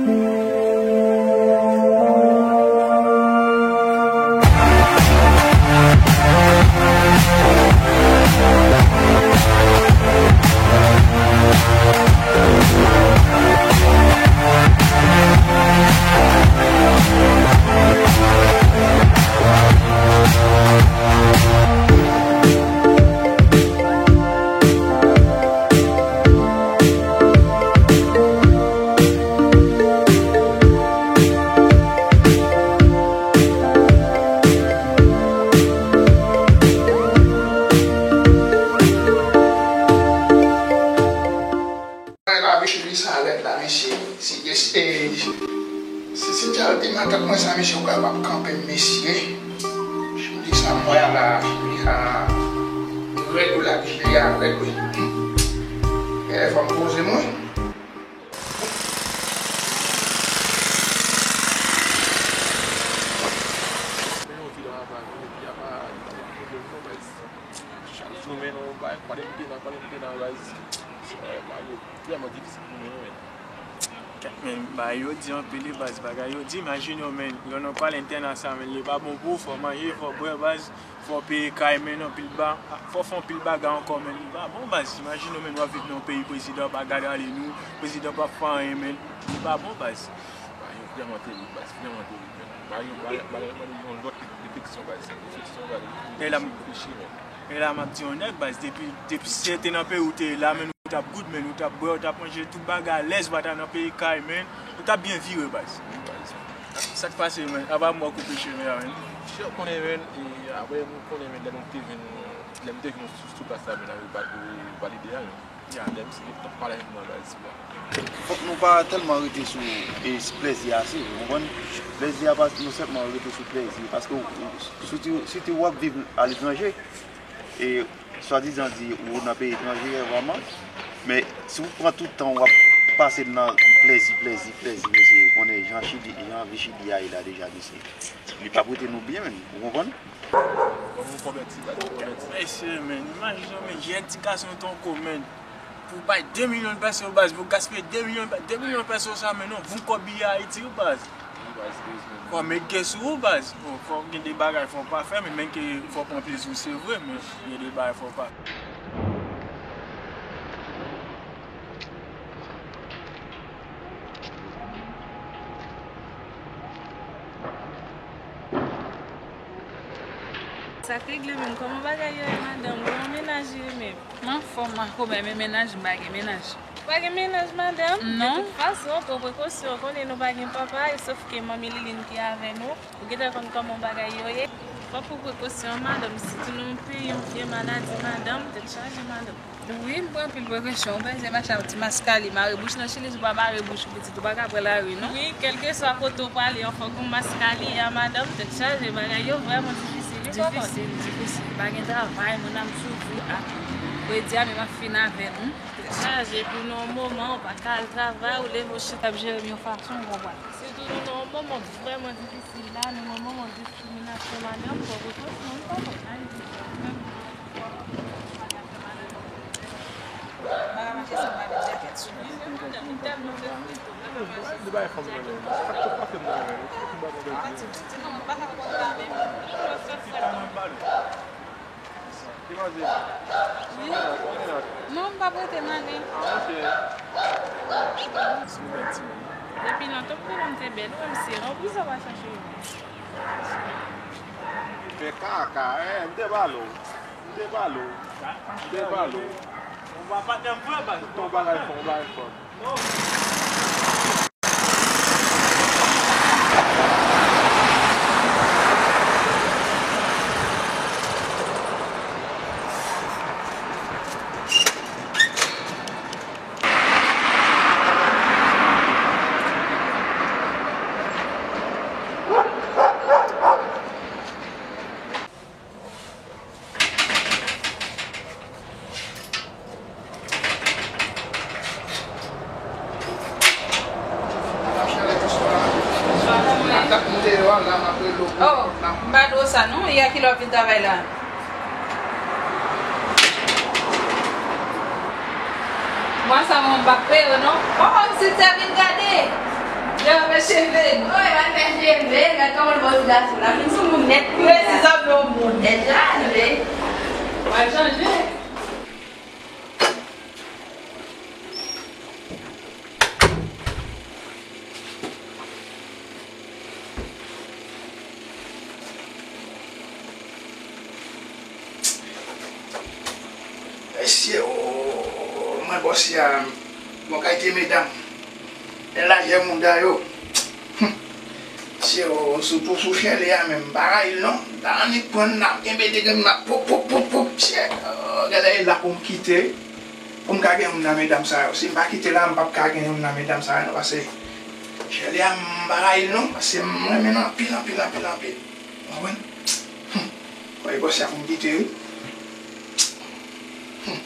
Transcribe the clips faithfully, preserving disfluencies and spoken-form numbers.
Lavi Chili sa rèd la, mesye. Si, si, si, si Cynthia te matant mwen sa, mesye, ou kwè m ap kanpe m, mesye. Chili sa m wè a la, Chili a rèd wi, lavi Chili a rèd wi. E fò m poze mwen. Men yon vi la pa, men yon vi a pa, pa gen pwoblèm non, baz. Chak jou, men, nou bay, pale m pena, pale m pena, baz. Bagay yo vrèman difisil pou mwen, men. Kèt, men, bagay yo di anpil, wi, baz. Bagay yo di, imajine w, men, lè w nan pale entènasyonal, men, li pa bon pou ou, fò w manje, fò w bwè, baz. Fò w peye kay, men, anpil ba-, fò w fè anpil bagay ankò, men, li pa bon, baz. Imajine w, men, w ap viv nan yon peyi, prezidan pa gade ale nou, prezidan pa fè anyen, men, li pa bon, baz. Bagay yo vrèman terib, baz, vrèman terib, men. Bagay yo, bagay, bagay yo mande yon lòt refleksyon, baz. Refleksyon, baz. Reflechi, reflechi, men. E la m ap di yon nèg, baz, depi, depi si se te nan peyi ou te ye la, men, ou t ap goud, men, ou t ap bwè, ou t ap manje tout bagay alèz, ou pa ta nan peyi kay, men, ou t ap byen vire, baz. Wi, baz. Sa k pase, men? Apa m wè w koupe cheve a, men. Chè, ou konnen, men, e apre, ou konnen, men, lè nou te vin, lè m te vin sou, sou plas la, men, avèk valide a, men. Ya, lè m se t ap pale avèk mwen, baz, sou la. Fòk nou pa tèlman rete sou, e, plèzi a, si, ou konprann? Plèzi a, pa, nou sèlman rete sou plèzi, paske w, w, si w te, si w te w ap viv aletranje, e swadizan di ou nan peyi etranje, vrèman, men si w pran tout tan w ap pase nan plèzi, plèzi, plèzi, mesye, konnen jan Chili, jan vi Chili a ye la deja, mesye, li p ap rete nou byen, menm, ou konprann? Bon, nou konvèti, baz, nou konvèti. Mesye, men, imajine w, men, jèn ti gason tankou w, men, pou w bay de milyon peso, baz, pou w gaspiye de milyon, de milyon peso sa, men, non, bon kòb bilye Ayiti, wi, baz. Wi, baz, wi, men. Fò w met gen sou ou, baz. Bon, fò w gen de bagay fò w pa fè, men, men ke fò w pran plezi w, se vre, men gen de bagay fò w pa fè. Sa k regle menm? Kòman bagay yo ye, madanm? Kòman mennaj yo ye menm? M anfòm, m anfòm, men mennaj, m pa gen mennaj. Ou pa gen mennaj, madanm? Non. De tout fason, pran prekosyon, ou konnen nou pa gen papa, e sof ke manmi Liline ki avè nou. Ou gentan konn kòman bagay yo ye. Fòk ou pran prekosyon, madanm. Sitou nan yon peyi, yon vye maladi, madanm, tèt chaje, madanm. Wi, m pran anpil prekosyon. Ou bezwen mache ak ti maskali, mare bouch nan. Chili, si w pa mare bouch ou, pitit, ou pa ka pran lari, non. Wi, kèlkeswa kote w prale an, fòk ou maskali a, madanm, tèt chaje, bagay yo vrèman difisil, wi, kòkòt. Difisil, difisil. Pa gen travay, moun ap soufri, a. Kredi a menm ap fin avè nou. Tèt chaje, epi nan yon moman, ou pa ka al travay, ou leve, ou chita ap jere m yon fason, ou konprann. Sitou nou nan yon moman vrèman difisil la, nou nan yon moman diskriminasyon, madanm, fò w pran prekosyon, wi, kòkòt. Non, m p ap rete, m ale. Depi lontan, m te bèl, wi, m se. An plis, sa pa chache. Fè kaka, eh, m te pale w. M te pale w. M te pale w. Ou pa patnè m vre, baz. Tout yon bagay fò, yon bagay fò. Oh, m pa di w sa non, e a kilè w ap vin travay la? Mwa sa mwen m p ap peye w non. Oh, m si te vin gade. Oy, mwen fè cheve, gad kòman l bòs gason la. Vin sou moun nèt. Wi, si sa vle yon moun. Deja, vle. Mwen chanje. Mesye, o, mwen bòs ya, bon kalite medam. E lajè mouda yo. Hum. Mesye, o, sitou sou Shirley a menm, m pa rayi l non. M ta annik pran l, n ap kenbe de grenn, n ap poup, poup, poup, poup. Mesye, o, gade la pou m kite. Pou m ka gen youn nan medam sa yo. Si m pa kite la, m p ap ka gen youn nan medam sa yo non, paske Shirley a, m pa rayi l non, paske m renmen l anpil, anpil, anpil, anpil. Ou konprann? Hum. Mwen bòs ya pou m kite wi. Hum.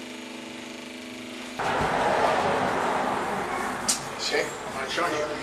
Se, mwen chanje wi.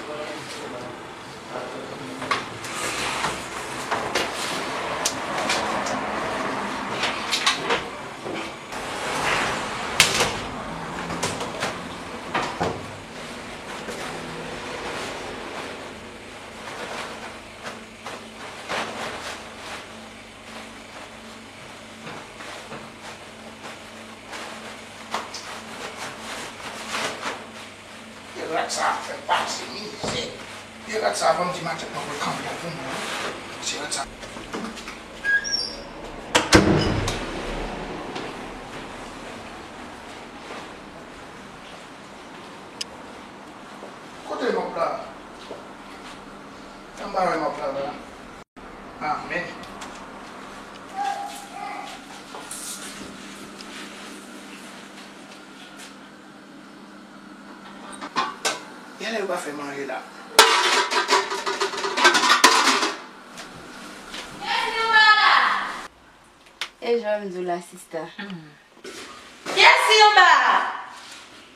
Vye rat sa ap fè m pase mizè. Vye rat sa, vandredi maten mwen pral kanpe avè mwen. Se rat sa. Kote mòp la? Anba wè mòp la la. Amèn. Genlè yo pa fè manje la. E jan m di w la, sista. Kiyès ki anba a?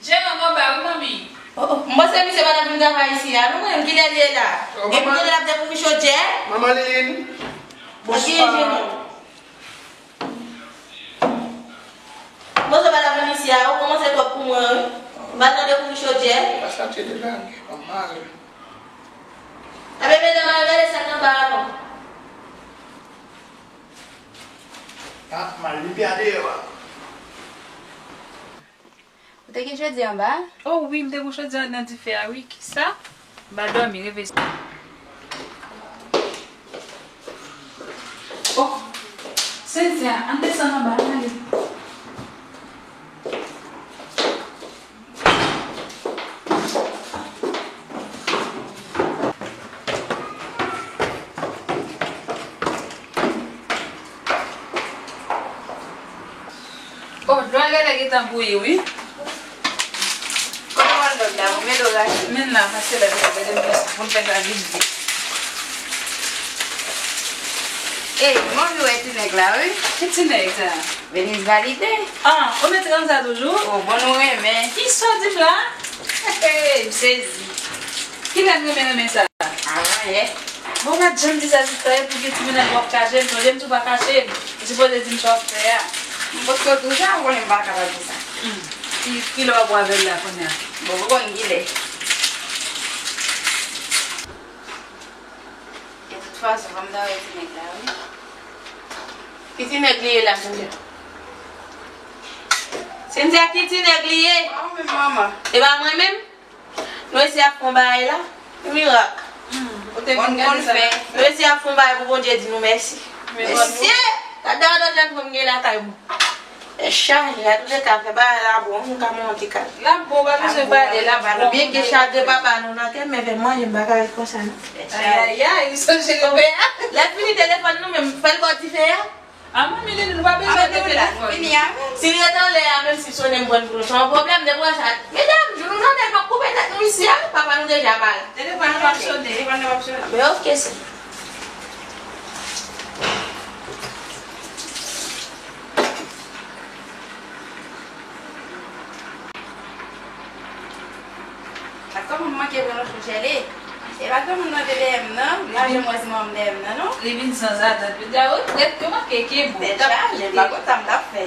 Jeran anba wi, manmi. Oh, oh, m panse misye pa t ap vin travay isi a. Nou konnen kilè l ye la. Oh, epi kote l ap dekouvri chodyè? Manman Liline. Bonswa. Jeran. M panse w pa t ap vin isi a. Ou kòmanse twòp pou mwen, wi. M pa t dekouvri chodyè. Pastè te deja gen manman. Ebyen, medam, al gade sa k anba a non. Ah, m al li pye a deyò a. Ou te gen chodyè anba a? Oh wi, m te gen chodyè anndan dife a wi. Kisa? M pa dòmi, reve. Oh, Cynthia, ann desann anba, ann ale. Oh, dlo a genlè gentan bouyi wi. Kote w al lòd la, pou m ede w rache? Men la, pase la, pou m fè sa vit vit. Ey, m anvi wè ti nèg la wi. Ki ti nèg sa? Venise Valide. Ah, ou mete konsa toujou? Oh, bon nou renmen. Kisa w di m la? Hey, m sezi. Kilè n renmen renmen sa? Avan yè. Bon, w pa t janm di sa sista, epi w gen ti menaj w ap kache m, sonje m tou pa kache m. Ou sipoze di m sa w ap fè a. M poste w tou sa, ou konnen m pa kapab di sa. Hmm. Ki, kilè w ap wè avè l la kounye a? Bon, ou konn kilè. De tout fason, fò m ta wè ti nèg la, wi. Ki ti nèg li ye la, Cynthia? Cynthia, ki ti nèg li ye? Pa ou menm, manman. E pa mwen menm? Nou eseye ap fè yon bagay la. Mirak. Hmm, ou te vin gade sa. Nou eseye ap fè yon bagay pou Bondye di nou mèsi. Mesye, gade adan jan fanm gen lakay mwen. Tèt chaje, a tout eta fè bagay la bon, nou ka monte kay. L ap bon, pa bezwen pale, l ap bon. Byen ke chagren papa nou nan kè, men fè manje, m pa ka ret konsa non. Ayayay, ou sonje repè a? Lè fini telefòn nou menm, fè l bò dife a. A manmi Lili, nou pa bezwen de telefòn. Fini a. Si l ret anlè a, menm si sonnen m pran pou nou, se yon pwoblèm, depi w wè sa. Medam, jou nou nan nèg yo koupe tèt nou isi a, papa nou deja pa la. Telefòn nan p ap sonnen. Telefòn nan p ap sonnen. Men oke, se. Ak kòman m manke pran yon chodyè li? E pa granmoun nan te dèyè m nan, m pa janm wè ti manman m dèyè m nan, non. Li vin san zatant, li di a regrèt ke manke ke bon. Tèt chaje, m pa konn sa m t ap fè.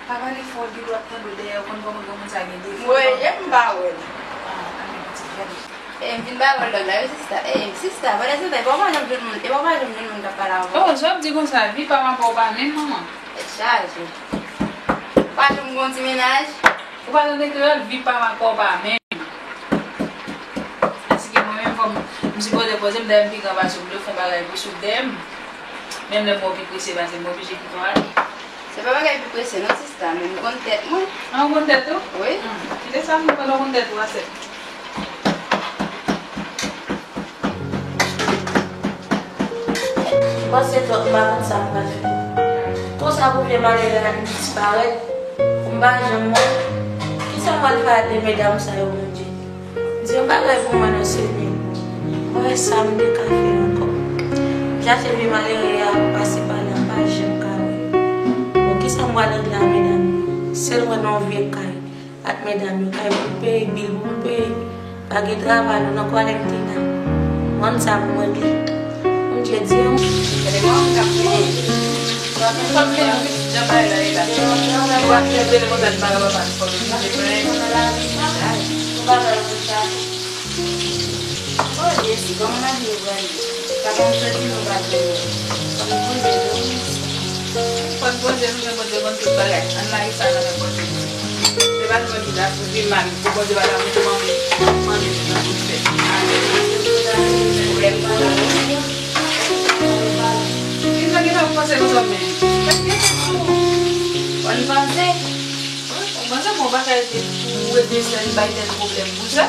Pa pale fò, gen dwa ap tande w dèyè, ou konn kòman granmoun sa gen defo. Mwen, jem pa wè l. Ah, ann gen pitit, gade. E, M vin bay w lòd la, wi, sista. Ey, sista, pandan se tan, epa w pa janm jwenn moun, epa w pa janm jwenn moun k ap pale avè w. Oh, sa w ap di konsa, vi pa m ak ou pa menm, manman. Tèt chaje. Ou pa janm gon ti mennaj? Ou pa tande kreyòl, vi pa m ak ou pa menm. Paske mwen menm, fò m, m sipoze poze m dèyè m pi gran pase w, m dwe fè yon bagay pou sou dèyè m. Menm lè m wè w pi prese pase m, m oblije kite w ale. Se pa bagay pi prese non, sista, men m konn tèt mwen. Ah, ou konn tèt ou? Wi. Hmm. Kite sa, m konn ou konn tèt ou a sèt. M panse twòp, m pa konn sa m pral fè. Konsa pou vye malere a li disparèt, m pa janm wè l. Kisa m pral fè ak de medam sa yo, Bondye? Di yon bagay pou mwen non, Senyè. Mwen wè sa m te ka fè ankò. M chache vye malere a pase pa la, m pa janm ka wè l. Bon, kisa m pral regle a medam? Sèl mwen nan yon vye kay ak medam yo, kay pou m peye, bil pou m peye. Pa gen travay, nou nan kwarentina. Mwen sa pou m regle. Bondye di yon. Gade kòman m t ap fè. Fòk men jan bagay la ye la. Ou pa fè vle kontan pa la papa, fòk nou te pran. Ou pa la pou sa. Oh, Jezi, kòman lavi yo prale? Sa pa yon soti nou pa fè. Fò n poze nou. Fò n poze nou, men Bondye konn tout bagay. Ann lage sa nan men Bondye. Se pa nou menm ki ta fouti mal, pou Bondye pa ta mete manmi, manmi nou nan tout fèt. Amen. Pwoblèm pa la. Ki sa ki ta panse nou zanmi? Fè byen tèt ou. Fò n panse. Ou panse bon bagay se pou rete sèl bay tèt pwoblèm pou sa?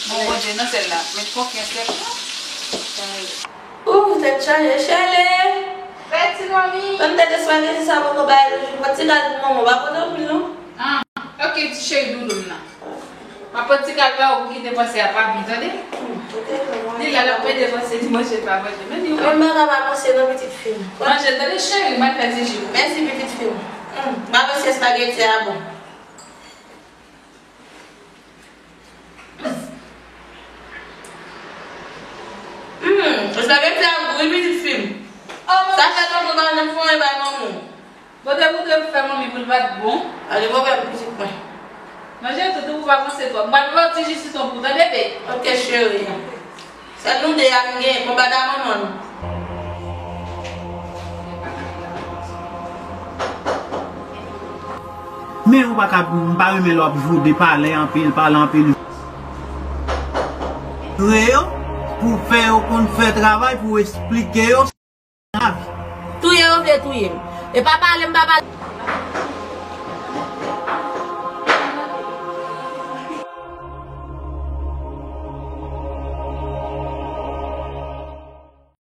Bon, Bondye nan sèl la. Met konfyans tèt ou. Ooh, tèt chaje, Chèle! Fè ti manmi! Tann tèt espageti sa poko bay nou jou. Pran ti kal pou manman, pa pote anpil non. Ah, ok, ti cheri doudou m nan. M ap pran ti kal ba ou pou kite panse a pa byen, tande? Hmm, pote non. Li la, l ap pede panse, li manje l pa manje. Men li, mwen pa ka pa panse non, pitit fi m. Manje l, tande, cheri, m al fè ti ji pou ou. Mèsi, pitit fi m. Hmm, m ap panse espageti a bon. Hmm, espageti a gou wi, pitit fi m. Sa fè tonton pa janm fè anyen bay manman w. Bon, te moutre pou fè manmi pou l pa t bon. Pa gen pwoblèm, pitit mwen. Manje tout ou pa panse twòp. M pral pran ti ji sitwon pou ou, tande, bebe? Ok, cheri. Sèl nou de a m gen, konba da manman nou. Men ou pa ka, m pa renmen lè w ap jode, pale anpil, pale anpil. Jwe yo pou fè yo konn fè travay, pou esplike yo sa lavi. Touye yo vle touye m. E pa pale m pa pale.